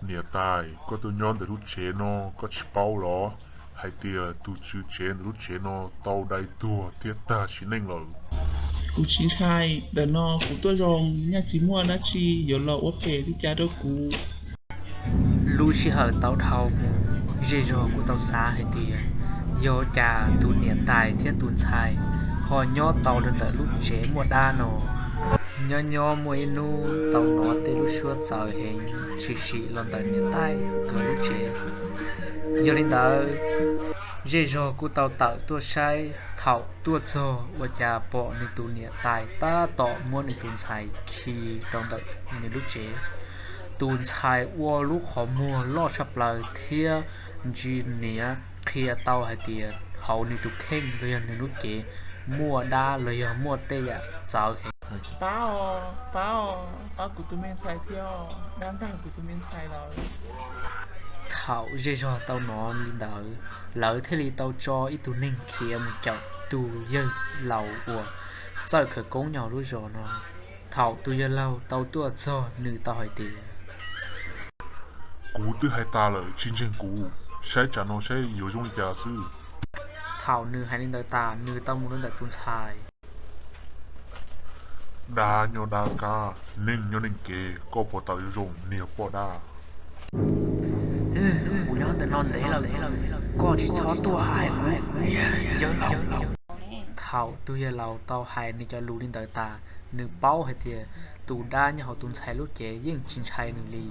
Niam tais, koj tuaj nyob ntawm lub tsev no koj tsis paub los hais tias tus tswv tsev ntawm lub tsev no tau dai tuag thiab tag sim neej lawm? Kuv tsis ntshai, ntawm no kuv tuaj zoo, nyaj tsis muaj dab tsi yuav los ua phem li cas rau kuv. Lub sij hawm tau dhau mus, zej zog kuj tau xav hais tias yog cas tus niam tais thiab tus ntxhais ho nyob tau rau ntawm lub tsev muaj dab no. Nyob nyob muaj ib hnub tau hnov tej lub suab txawv heev tshwm sim los ntawm niam tais nkawd lub tsev. Yog li ntawd, zej zog kuj tau tawm tuaj saib. Thaum tuaj txog ua cas pom nws tus niam tais tab tom muab nws tus ntxhais khi rau ntawm nws lub tsev. Tus ntxhais ua lub qhov muag loj tshaj plaws thiab ntsia niam qhia tau hais tias hauv nws tus kheej los yog nws lub cev muaj dab los yog muaj tej yam txawv heev. Pab os, pab os, pab kuv tus me ntxhais thiab, dab nrag kuv tus me ntxhais lawm. Thaum zej zog tau hnov li ntawd, lawv thiaj li tau tso ib tug neeg khiav mus caum tus yawg laus uas txawj khawv koob nyob hauv lub zos no. Thaum tus yawg laus tau tuaj txog, nws tau hais tias, kuv twb hais tas lawm tsis ntseeg kuv, saib tsam no saib yuav zoo li cas xwb. Thaum nws hais li ntawd tas, nws tau mus rau ntawm tus ntxhais. Dab nyob dab kav, neeg nyob neeg kev, koj puas tawm zoo zoo niag poj dab? Kuv nyob ntawm no ntev lawm, koj tsis txhob tuaj hais kuv, yawg laus. Thaum tus yawg laus tau hais nws cov lus li ntawd tas, nws paub hais tias tus dab nyob hauv tus ntxhais lub cev yeej tsis ntshai nws li.